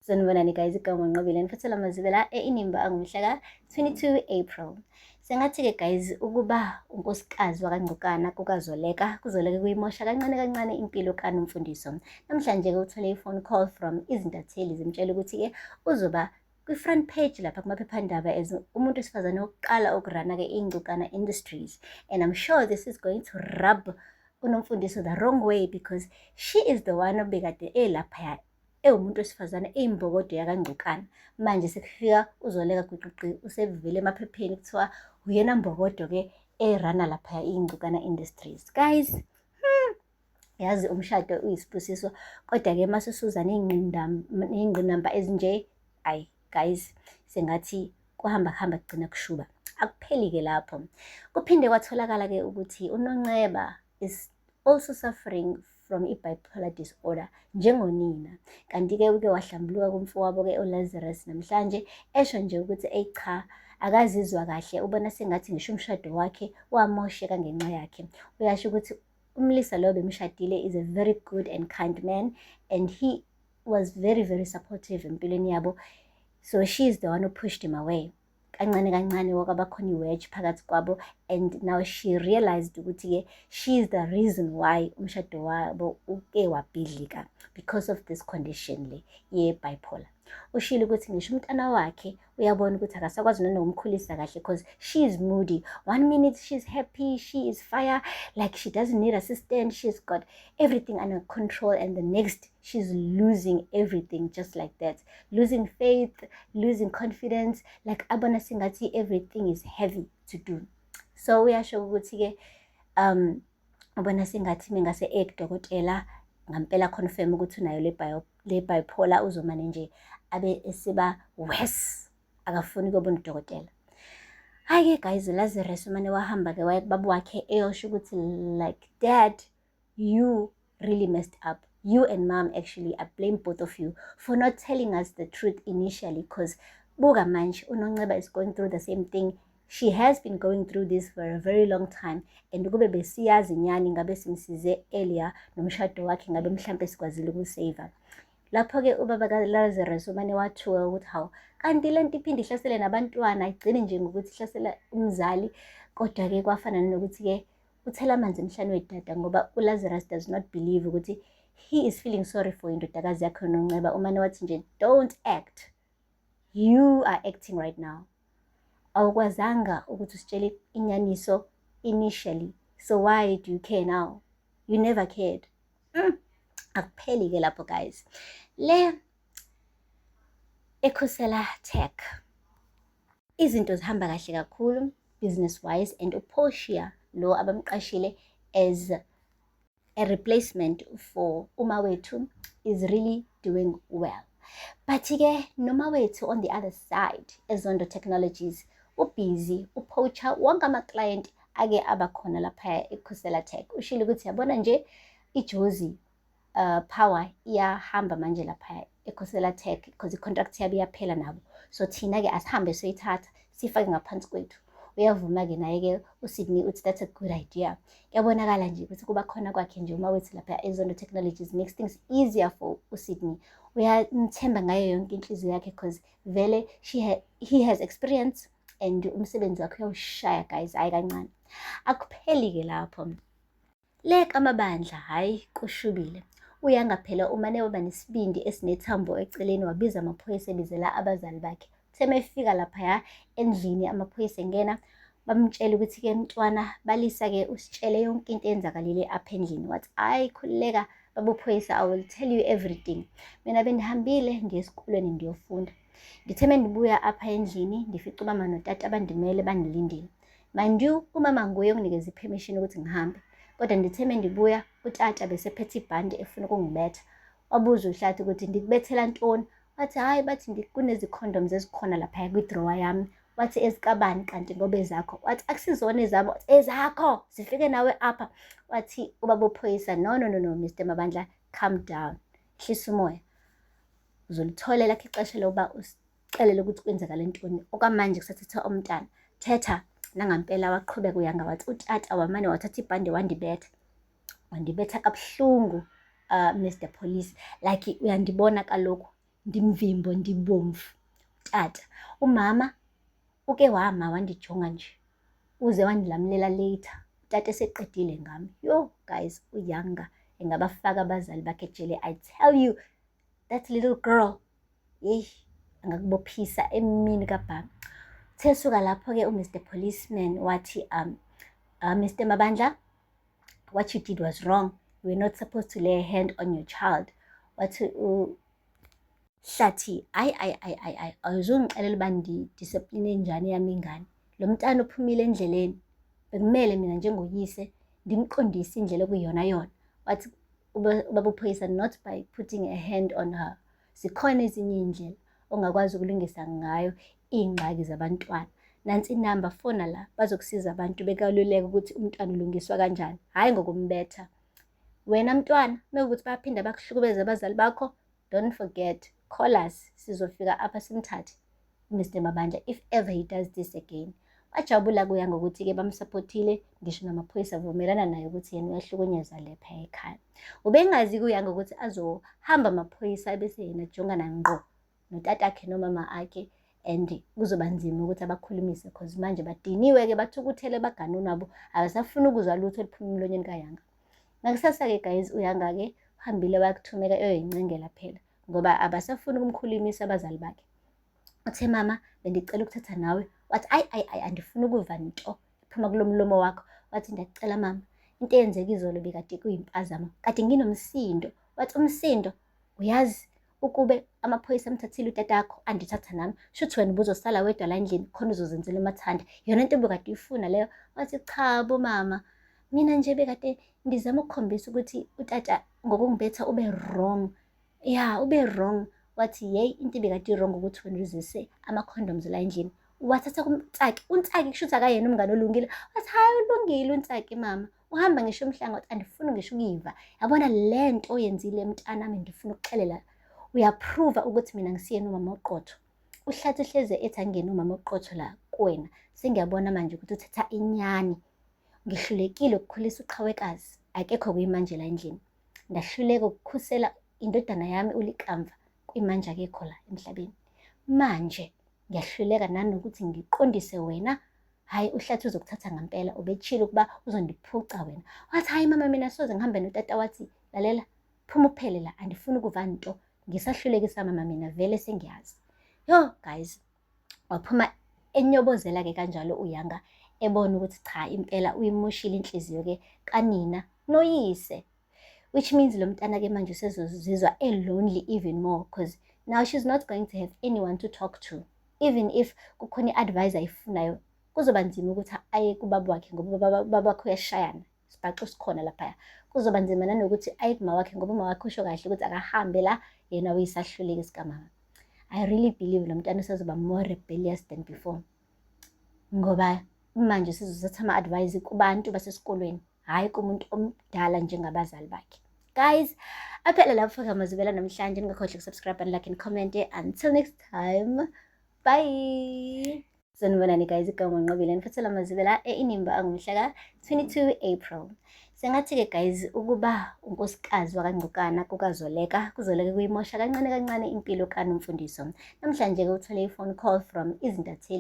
Sanibonani guys, igama Nqobile niphathela amazibela e-Inimba angomhla ka-22 April. Sengathi-ke guys ukuba unkosikazi wakaNgcukana kukaZoleka kuzoleke kuyimosha kancane kancane impilo kaNomfundiso. Namhlanje-ke uthole i-phone call from izintatheli zimtshela ukuthi-ke uzoba kwi-front page lapha kumaphephandaba as umuntu wesifazane wokuqala okurana-ke iNgcukana Industries, and I'm sure this is going to rub uNomfundiso the wrong way because she is the one obekade elaphaya ewumuntu wesifazane eyimbokodo yakaNgcukana. Manje sekufika uZoleka gwiqiqi, usevele emaphepheni kuthiwa uyena mbokodo-ke erana laphaya iNgcukana Industries. Guys, yazi umshado uyisibusiso, kodwa-ke uma susuza ney'ngqinamba ezinje, ayi guys, sengathi kuhamba kuhamba kugcina kushuba. Akupheli-ke lapho. Kuphinde kwatholakala-ke ukuthi uNonceba is also suffering from i-bipolar disorder njengonina. Kanti-ke uke wahlambuluka kumfowabo-ke uLazarus namhlanje, esho nje ukuthi eyi cha, akazizwa kahle, ubona sengathi ngisho umshado wakhe wamosheka ngenxa yakhe. Uyasho ukuthi umlisa lo bemshadile is a very good and kind man and he was very very supportive empilweni yabo, so she is the one who pushed him away. Kancane kancane kwaba khona i-wedge phakathi kwabo, and now she realized ukuthi-ke she is the reason why umshado wabo uke wabhidlika because of this condition le ye-bipolar. Ushilo ukuthi ngisho umntana wakhe uyabona ukuthi akasakwazi nanokumkhulisa kahle because she is moody. One minute she's happy, she is fire, like she doesn't need assistance, she's got everything under control, and the next she's losing everything just like that, losing faith, losing confidence, like abona sengathi everything is heavy to do. So uyasho ukuthi-ke ubona sengathi mengase ekudokotela ngampela confirm ukuthi unayo le bipolar, uzomane nje abe esiba worse, akafuni ukuyobona udokotela. Hhayi-ke guys, Lazarus umane wahamba-ke waya kubaba wakhe eyosho ukuthi like, "Dad, you really messed up. You and Mom, actually, I blame both of you for not telling us the truth initially, because buka manje uNonceba is going through the same thing. She has been going through this for a very long time, and kube besiyazi nyani ngabe simsize earlier, nomshado wakhe ngabe mhlampe sikwazile ukusave." Lapho-ke ubaba kaLazarus umane wathuka ukuthi hawu, kanti le nto iphinde ihlasele nabantwana, igcine nje ngokuthi ihlasela umzali. Kodwa-ke kwafana nanokuthi-ke uthela amanzi emhlane wedada, ngoba uLazarus does not believe ukuthi he is feeling sorry for indodakazi yakhe Nonceba. Umane wathi nje, "Don't act, you are acting right now. Awukwazanga ukuthi usitshele inyaniso initially, so why do you care now? You never cared." Akupheli-ke lapho guys, le ekhusela Tech izinto zihamba kahle kakhulu business wise, and uPortia lo abamqashile as a replacement for uMawethu is really doing well. But-ke noMawethu on the other side eZondo Technologies ubhizi upoacha wonke ama-client ake abakhona laphaya eKhusela Tech. Ushilo ukuthi yabona nje iJozi Power iyahamba manje laphaya eKhusela Tech because i-contract yabo iyaphela nabo, so thina-ke asihambe soyithatha siyifake ngaphansi kwethu. Uyavuma-ke naye-ke uSydney, uthi that's a good idea. Kuyabonakala nje ukuthi kuba khona kwakhe nje uMawethu lapha eZondo Technologies makes things easier for uSydney. Uyamthemba ngayo yonke inhliziyo yakhe because vele he has experience and umsebenzi wakhe uyawushaya guys, hhayi kancane. Akupheli-ke lapho. Le kaMabandla, hhayi kushubile. Uyanga phela umane waba nesibindi esinethambo eceleni, wabiza amaphoyisa ebizela abazali bakhe. Uthe uma efika laphaya endlini amaphoyisa engena, bamtshela ukuthi-ke mntwana balisa-ke usitshele yonke into eyenzakalile apha endlini. Wathi, "Hhayi khululeka baba phoyisa, I will tell you everything. Mina bendihambile ndiye esikolweni ndiyofunda. Ndithe mendibuya apha endlini ndifica umama notata abandimele bandilindile. Mind you, umama nguye onginikeza i-permission ukuthi ngihambe. Kodwa ndithe mendibuya utata besephethe ibhandi efuna ukungibetha. Wabuza uHlathi ukuthi ndikubethela ntoni? Wathi hhayi, bathi kunezi-condoms ezikhona laphaya kwi-drawer yami. Wathi ezikabani kanti ngoba ezakho?" Wathi akusizona ezami. Wathi ezakho, zifike nawe apha. Wathi ubaba uphoyisa, "No, no, no, no, Mr Mabandla, calm down, hlisa umoya. Uzolithola elakho ixesha lokuba usixelele ukuthi kwenzakale ntoni. Okwamanje kusathatha umntana. Thetha." Nangampela waqhubeka uYanga wathi utata wamane wathatha ibhande wandibetha. "Wandibetha kabuhlungu, Mr Police. Like uyandibona kaloku Ndimvimbo, ndibomvu. Tata, umama uke wama wandijonga nje, uze wandilamulela later. Tata eseqedile ngami. Yo guys, uYanga engabafaka abazali bakhe ejele. I tell you, that little girl, yeyi, angakubophisa emini kabha. Uthe suka lapho-ke u-Mr Policeman wathi, Mr Mabandla, what you did was wrong. You were not supposed to lay a hand on your child. Wathi Hlathi, ayi ayi ayi ayi ayi, awuzungixelela uba ndi-discipline njani yami ingane. Lo mntana uphumile endleleni, bekumele mina njengoyise ndimqondise indlela okuyiyona yona. Wathi ubaba uphoyisa, not by putting a hand on her. Zikhona ezinye iy'ndlela ongakwazi ukulungisa ngayo iy'ngxaki zabantwana. Nansi inamba, fona la, bazokusiza abantu bekaluleka ukuthi umntwana ulungiswa kanjani, hhayi ngokumbetha. Wena mntwana, mekuwukuthi bayaphinda bakuhlukubeze abazali bakho, don't forget, call us, sizofika apha simthathe Mr Mabandla if ever he does this again. Wajabula kuya ngokuthi-ke bamsupportile, ngisho namaphoyisa avumelana naye ukuthi yena uyahlukunyezwa lapha ekhaya. Ubengazi kuya ngokuthi azohamba amaphoyisa ebese yena ajongana ngqo notatakhe nomama akhe, and kuzoba nzima ukuthi abakhulumise cause manje badiniwe-ke, bathukuthele, baganwe nabo, abasafuni ukuzwa lutho oluphuma emlonyeni kaYanga. Ngakusasa-ke guys, uYanga-ke uhambile wayakuthumeka eyoyincengela phela ngoba abasafuni ukumkhulumisa abazali bakhe. Uthe, mama, bendicela ukuthetha nawe. Wathi, ayi ayi ayi, andifuni ukuva nto ephuma kulo mlomo wakho. Wathi, ndiyacela mama, into eyenzeka izolo bekade kuyimpazamo, kade nginomsindo. Wathi, umsindo? Uyazi ukube amaphoyisa amthathile utatakho andithatha nami, shuthi wena ubuzosala wedwa la endlini khona uzozenzela umathanda, yona into obukade uyifuna leyo. Wathi, cha bo mama, mina nje bekade ngizama ukukhombisa ukuthi utata ngokungibetha ube wrong, ya, ube wrong. Wathi, yeyi, into ebekade i-wrong ukuthi wena uzise ama-condoms la endlini, wathatha kumntsaki. Untsaki kusho ukuthi akayena umngane olungile. Wathi, hhayi, ulungile untsaki mama, uhamba ngisho umhlanga. Wathi, andifuni ngisho ukuyiva, yabona le nto oyenzile mntanami, ndifuna ukuxelela, uyaprova ukuthi mina ngisiyena umama oqotho. Uhlathi hleze ethi angene umama oqotho la kuwena, sengiyabona manje ukuthi uthetha inyani. Ngihlulekile ukukhulisa uqhawekazi, akekho kuyimanje la endlini. Ndahluleka ukukhusela indodana yami uLikamva, kuyimanje akekho la emhlabeni. Manje ngiyahluleka nanokuthi ngiqondise wena. Hhayi, uhlathi uzokuthatha ngempela, ubetshile ukuba uzondiphuca wena. Wathi, hhayi mama, mina soze ngihambe notata. Wathi, lalela, phuma uphele la, andifuni ukuva nto, ngisahlulekisa mama, mina vele sengiyazi. Yo guys, waphuma enyobozela-ke kanjalo uYanga, ebona ukuthi cha, impela uyimoshile inhliziyo-ke kanina noyise, which means lo mntana-ke manje usezozizwa e-lonely even more because now she's not going to have anyone to talk to. Even if kukhona i-advice ayifunayo, kuzoba nzima ukuthi aye kubaba wakhe ngoba ubaba wakhe uyashayana, sibhaxu sikhona laphaya. Kuzoba nzima nanokuthi aye kuma wakhe ngoba uma wakhe usho kahle ukuthi akahambe la, yena uyisahluleki sikamama. I really believe lo mntana usezoba more rebellious than before ngoba manje sizothatha ama-advice kubantu basesikolweni, hhayi kumuntu omdala njengabazali bakhe. Guys, aphela lapho ngamazibela namhlanje. Ningakhohlwa ukusubscribe and like and comment. Until next time, bye. Sanibonani guys, igama Nqobile, ngifuthela amazibela e-Inimba angumhla ka-22 April. Sengathi-ke guys, ukuba unkosikazi wakaNgcukana kukazoleka, kuzoleka kuyimosha kancane kancane impilo kaNomfundiso. Namhlanje-ke uthole i-phone call from izintatheli.